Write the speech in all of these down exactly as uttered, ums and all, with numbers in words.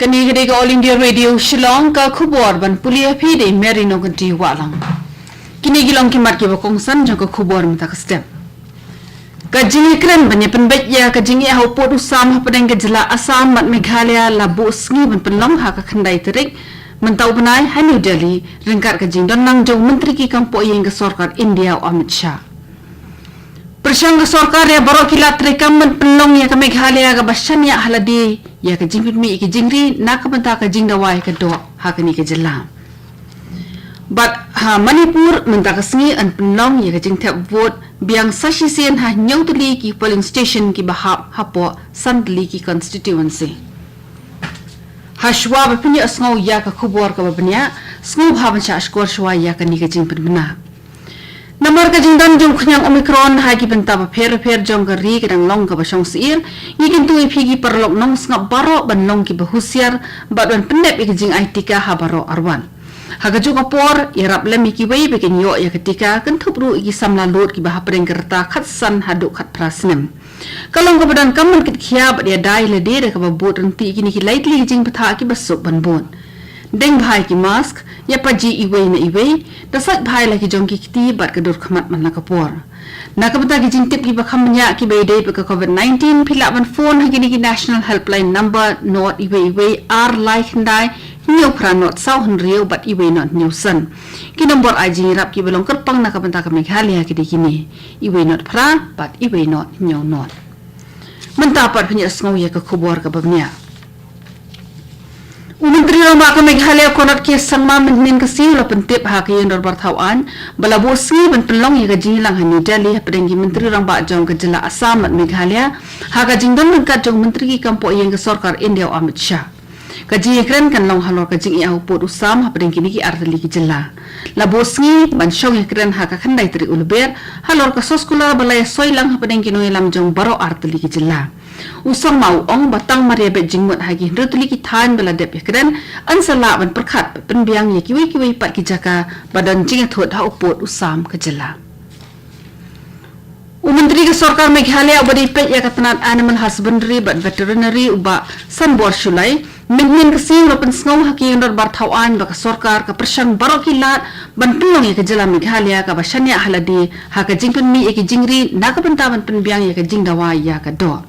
Kane ka dei ka All India Radio Shillong, ka khubor ban pule ïa phi da i Mary Nongkynrih Wahlang. Kine ki long ki mat kiba kongsan jong ka khubor mynta ka step. Ka jingïakren ban ïa pynbeit ïa ka jingeh ha u pud u sam hapdeng ka jylla Assam bad Meghalaya la buh sngi ban pynlong ha ka khyndai tarik mynta u bnai ha New Delhi, ryngkat ka jingdonlang jong u Myntri ki kam poh ïing ka sorkar India u Amit Shah. Pyrshang ka sorkar ïa baroh ki lad treikam ban pynlong ïa ka Meghalaya kaba shaniah ha lade ïa ka jingpynmih ïa ki jingri na ka bynta ka jingdawa ïa ka doh ha kane ka jylla. Bad ha Manipur mynta ka sngi yn pynlong ïa ka jingthep vote biang sa shisien ha hynñiew tylli ki polling station kiba hap hapoh san tylli ki constituency. Hashwa ba pynïohsngew ïa ka khubor kaba bniah, sngewbha ban shah shkor shwa ïa kane ka jingpynbna. Namar ka jingdon jong u khñiang Omicron ha ki bynta bapher bapher jong ka ri ka dang long kaba shong syier, ngi kyntu ïa phi ki paralok nongsngap baroh ban long kiba husiar bad ban pyndep ïa ka jingai tika ha baroh arwat. Ha kajuh ka por, ïarap lem ïa kiwei ba kin ïoh ïa ka tika, kynthup ruh ïa ki samla lud kiba hapdeng ka rta khatsan haduh khatphra snem. Ka long kaba donkam ban kitkhia bad ïada ïa lade da kaba bud ryntih ïa kine ki lai tylli ki jingbthah kiba suk ban bud. Deng bha ïa ki mask, ïa paji iwei na iwei, da sait bha ïa la ki jong ki kti bad ka dur khmat man la ka por. Na ka bynta ki jingtip kiba kham bniah kiba ïadei bad ka COVID nineteen, phi lah ban phone ha kine ki National Helpline number nought iwei iwei ar lai khyndai hynñiew phra nought saw hynriew bad iwei nought hynñiew san. Ki nombor ai jingïarap kiba long kyrpang na ka bynta ka Meghalaya ki dei kine: iwei nought phra bad iwei nought hynñiew nought. Mynta pat phin ïohsngew ïa ka khubor kaba bniah. U Myntri Rangbah ka Meghalaya Conrad K Sangma mynhynnin ka sngi u la pyntip ha ka Ïingdorbar Thaw Aiñ ba la buh sngi ban pynlong ïa ka jingïalang ha New Delhi hapdeng ki Myntri Rangbah jong ka jylla Assam bad Meghalaya, ha ka jingdon ryngkat jong u Myntri ki kam poh ïing ka sorkar India u Amit Shah. Ka jingïakren kan long halor ka jingeh ha u pud u sam hapdeng kine ki ar tylli ki jylla. La buh sngi ban shong ïakren ha ka khyndai tarik u Lber halor ka soskular ba la ïasoi lang hapdeng ki nongïalam jong baroh ar tylli ki jylla. U Sangma u ong ba tang mar ïa beit jingmut ha ki hynriew tylli ki thaiñ ba la dep ïakren, yn sa lah ban pyrkhat pynbiang ïa kiwei kiwei pat ki jaka ba don jingïathut ha u pud u sam ka jylla. U Myntri ka Sorkar Meghalaya uba dei peit ïa ka tnat Animal Husbandry bad Veterinary, u Bah Sanbor Shullai, mynhynnin ka sngi u la pynsngew ha ka Ïingdorbar Thaw Aiñ ba ka sorkar ka pyrshang baroh ki lad ban pynlong ïa ka jylla Meghalaya kaba shaniah ha lade ha ka jingpynmih ïa ki jingri na ka bynta ban pynbiang ïa ka jingdawa ïa ka doh.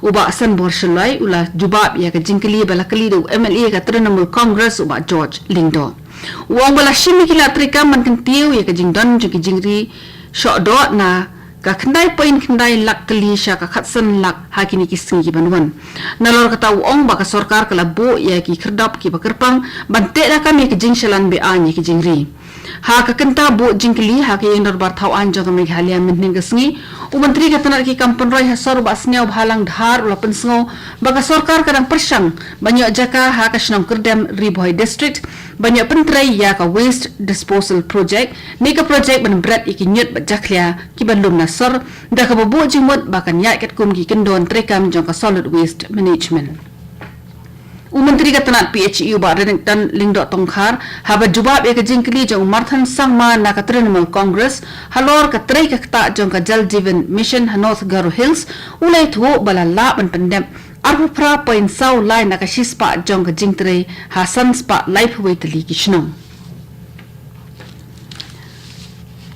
U Bah Sanbor Shullai u la jubab ïa ka jingkylli ba la kylli da u M L A ka Trinamool Congress, u Bah George Lyngdoh. U ong ba la shim ïa ki lad treikam ban kyntiew ïa ka jingdon jong ki jingri shoh doh na ka khyndai point khyndai lak tylli sha ka khatsan lak ha kine ki sngi ki ban wan. Nalor kata u ong ba ka sorkar ka la buh ïa ki khyrdop kiba kyrpang ban teh da kam ïa ka jingshalan be-aiñ ïa ki jingri. Ha ka kynta buh jingkylli ha ka Ïingdorbar Thaw Aiñ jong ka Meghalaya mynhynnin ka sngi, u Myntri ka tnat ki kam pynroi ha sor, u Bah Sniawbhalang Dhar, u la pynsngew ba ka sorkar ka dang pyrshang ban ïoh jaka ha ka shnong Kyrdem, Ri Bhoi District, ban ïoh pyntrei ïa ka Waste Disposal Project, ne ka project ban bret ïa ki ñiut bad jakhlia kiba lum na sor, da kaba buh jingmut ba kan ïaid katkum ki kyndon treikam jong ka Solid Waste Management. U Myntri ka tnat P H E, u Bah Reddington Lyngdoh Tongkhar, haba jubab ïa ka jingkylli jong u Marthan Sangma na ka Trinamool Congress halor ka trei ka ktah jong ka Jal Jeevan Mission ha North Garo Hills, u la ïathuh ba la lah ban pyndep arphew phra point saw lai na ka shispah jong ka jingtrei ha san spah laiphew wei tylli ki shnong.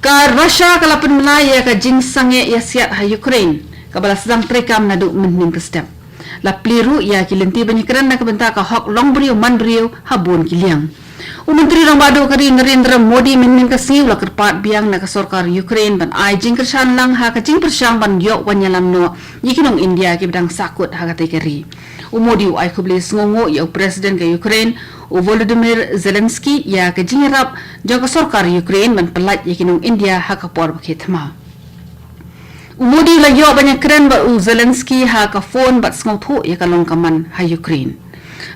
Ka Russia ka la pynbna ïa ka jingsangeh ïasiat ha Ukraine, kaba la sdang treikam naduh mynhynnin ka step. La plie ruh ïa ki lynti ban ïakren na ka bynta ka hok long briew man briew ha bun ki liang. U Myntri Rangbah Duh ka ri Narendra Modi mynhynnin ka sngi u la kyrpad biang na ka sorkar Ukraine ban ai jingkyrshan lang ha ka jingpyrshang ban ïoh wan ïalam noh ïa ki nong India kiba dang sahkut ha katei ka ri. U Modi u ai khublei sngewnguh ïa u President ka Ukraine, u Volodymyr Zelensky, ïa ka jingïarap jong ka sorkar Ukraine ban pyllait ïa ki nong India ha ka por ba khie thma. U Modi u la ïoh ban ïakren bad u Zelensky ha ka phone bad sngewthuh ïa ka long ka man ha Ukraine.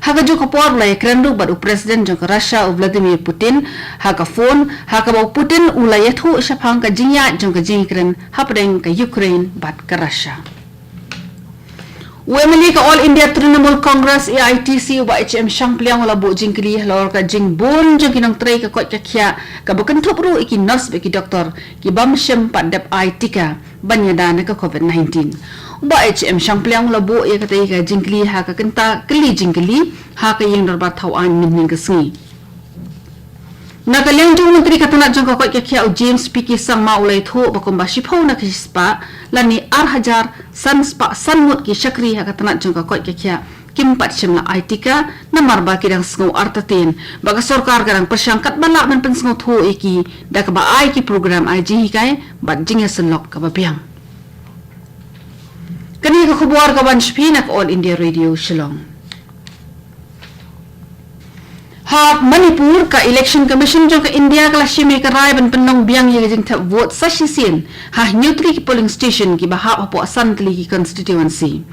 Ha kajuh ka por u la ïakren ruh bad u President jong ka Russia, u Vladimir Putin, ha ka phone, ha kaba u Putin u la ïathuh shaphang ka jingïaid jong ka jingïakren hapdeng ka Ukraine bad ka Russia. U M L A ka All India Trinamool Congress, A I T C, u Bah H M Shangpliang u la buh jingkylli halor ka jingbun jong ki nongtrei ka koit ka khiah, kaba kynthup ruh ïa ki nurse bad ki doktor kiba ym shym pat dep ai tika ban ïada na ka COVID nineteen. U Bah H M Shangpliang u la buh ïa katei ka jingkylli ha ka kynta kylli jingkylli ha ka ïing dorbar thaw aiñ mynhynnin ka sngi. Na ka liang jong u Myntri ka tnat jong ka koit ka khiah u James P K Sangma u la ïathuh ba kumba shiphew na ka shispah lane ar hajar san spah san ngut ki shakri ha ka tnat jong ka koit ka khiah kim pat shym la ai tika namar ba ki dang sngew artatien, ba ka sorkar ka dang pyrshang katba lah ban pynsngewthuh ïa ki da kaba ai ki program ai jinghikai bad jingïasyllok kaba biang. Kane ka khubor ka wan sha phi na ka All India Radio Shillong. Ha Manipur, ka Election Commission jong ka India ka la shim ïa ka rai ban pynlong biang ïa ka jingthep vote sa shisien ha hynñiew tylli ki polling station kiba hap hapoh san tylli ki constituency.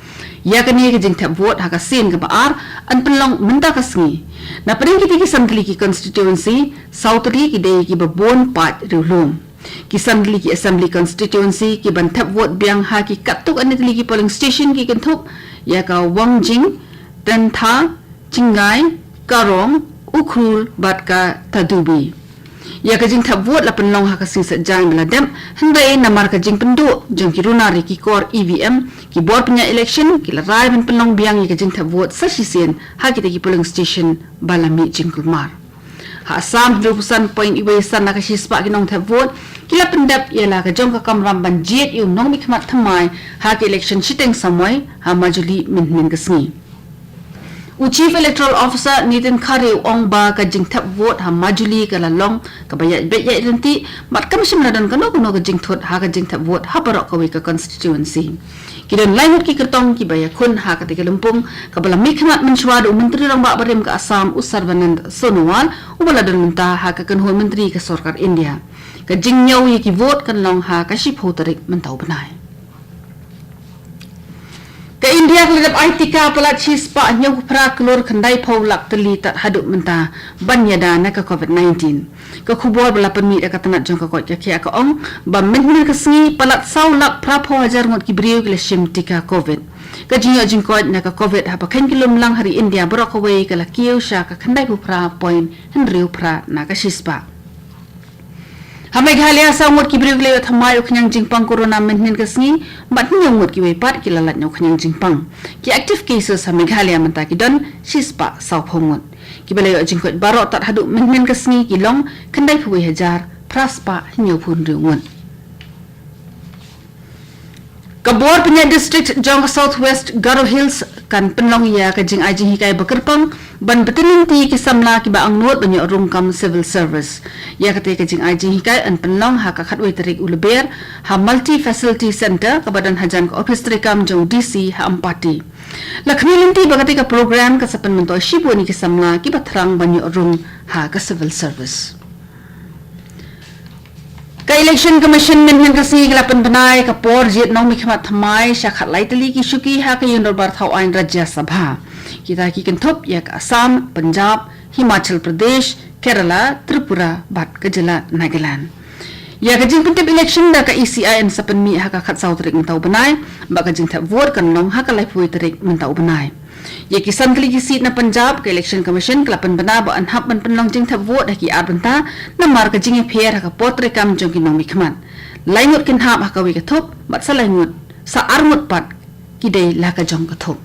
Ïa kane ka jingthep vote ha ka sien kaba ar yn pynlong mynta ka sngi. Na pdeng kitei ki san tylli ki constituency, saw tylli ki dei kiba bun paid riewlum. Ki san tylli ki assembly constituency ki ban thep vote biang ha ki katto katne tylli ki polling station ki kynthup ïa ka Wangjing, Tentha, Chingai, Karong, Ukhrul bad ka Tadubi. Ïa ka jingthep vote la pynlong ha ka sngi Saitjaiñ ba la dep, hynrei namar ka jingpynduh jong ki runar ïa ki kor E V M, ki bor pynïaid election ki la rai ban pynlong biang ïa ka jingthep vote sa shisien ha kitei ki polling station ba la mih jingkulmar. Ha Assam, hynriewphew san point wei san na ka shispah ki nongthep vote ki la pyndep ïa la ka jong ka kamram ban jied ïa u nongmihkhmat thymmai ha ka election shiteng samoi ha Majuli mynhynnin ka sngi. U Chief Electoral Officer Nitin Khare u ong ba ka jingthep vote ha Majuli ka la long kaba ïaid beit ïaid ryntih bad kam shym la don kano kano ka jingthut ha ka jingthep vote ha baroh kawei ka constituency. Ki don lai ngut ki kyrtong kiba ïakhun ha katei ka lympung kaba la mihkhmat mynshuwa da u Myntri Rangbah barim ka Assam u Sarbanand Sonowal uba la don mynta ha ka kynhun myntri ka sorkar India. Ka jingñiew ïa ki vote kan long ha ka shiphew tarik mynta u bnai. Ka India ka la dep ai tika palat shispah hynñiewphew phra klur khyndaiphew lak tylli tad haduh mynta ban ïada na ka covid nineteen. Ka khubor ba la pynmih da ka tnat jong ka koit ka khiah ka ong ba mynhynnin ka sngi palat saw lak phraphew hajar ngut ki briew ki la shim tika covid. Ka jingïoh jingkoit na ka covid haba kheiñ ki lum lang ha ri India baroh kawei ka la kiew sha ka khyndaiphew phra point hynriew phra na ka shispah. Ha Meghalaya saw ngut ki briew ki la ïoh thymmai u khñiang jingpang corona mynhynnin ka sngi bad hynñiew ngut kiwei pat ki la lait na u khñiang jingpang. Ki active cases ha Meghalaya mynta ki don shispah sawphew ngut. Kiba la ïoh jingkoit baroh tad haduh mynhynnin ka sngi ki long khyndaiphew wei hajar phra spah hynñiewphew hynriew ngut. Ka bor pynïaid district jong ka South West Garo Hills kan pynlong ïa ka jingai jinghikai ba kyrpang ban bteng lynti ki samla kiba angnud ban ïoh rung kam civil service. Ïa katei ka jingai jinghikai yn pynlong ha ka khatwei tarik u Lber ha Multi Facility Centre kaba don hajan ka ophis treikam jong u D C ha Ampati. La khmih lynti ba katei ka program ka sa pynmyntoi shibun ïa ki samla kiba thrang ban ïoh rung ha ka civil service. Ka Election Commission mynhynnin ka sngi ka la pynbna ïa ka por jied nongmihkhmat thymmai sha khatlai tylli ki shuki ha ka ïing dorbar thaw aiñ Rajya Sabha. Kita ki kynthup ïa ka Assam, Punjab, Himachal Pradesh, Kerala, Tripura bad ka jylla Nagaland. Ïa ka jingpyntip election da ka E C I yn sa pynmih ha ka khatsaw tarik mynta u bnai bad ka jingthep vote kan long ha ka laiphew wei tarik mynta u bnai. Ïa ki san tylli ki seat na Punjab, ka Election Commission ka la pynbna ba yn hap ban pynlong jingthep vote ha ki ar bynta namar ka jingïapher ha ka por treikam jong ki nongmihkhmat. Lai ngut kin hap ha kawei ka thup bad sa lai ngut, sa ar ngut pat ki dei la ka jong ka thup.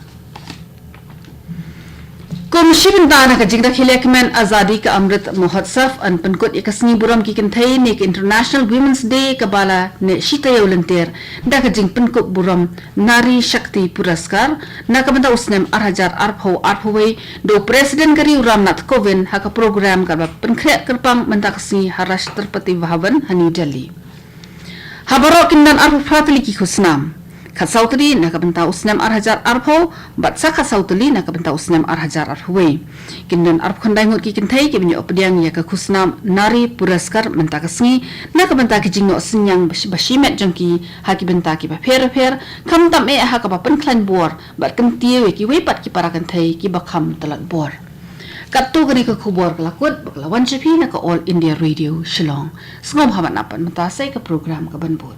Kum shi bynta na ka jingrakhe lehkmen Azadi Ka Amrit Mahotsav yn pynkut ïa ka sngi burom ki kynthei ne ka International Women's Day kaba la neh shi taïew lynter da ka jingpynkup burom Nari Shakti Puraskar na ka bynta u snem ar hajar arphew arphew wei da u President ka ri u Ram Nath Kovind ha ka program kaba pynkhreh kyrpang mynta ka sngi ha Rashtrapati Bhavan ha New Delhi. Ha baroh kin don arphew phra tylli ki khusnam. Khatsaw tylli na ka bynta u snem ar hajar arphew bad sa khatsaw tylli na ka bynta u snem ar hajar arphew wei. Kin don arphew khyndai ngut ki kynthei kiban ïoh pdiang ïa ka khusnam Nari Puraskar mynta ka sngi na ka bynta ki jingnoh synñiang ba shi, ba shimet jong ki ha ki bynta kiba pher bapher, khamtam eh ha kaba pynkhlaiñ bor bad kyntiew ïa kiwei pat ki para kynthei kiba kham tlot bor. Katto katne ka khubor ka la kut bad ka la wan sha phi na ka All India Radio Shillong. Sngewbha ban ap pat mynta sa ïa ka program kaban bud.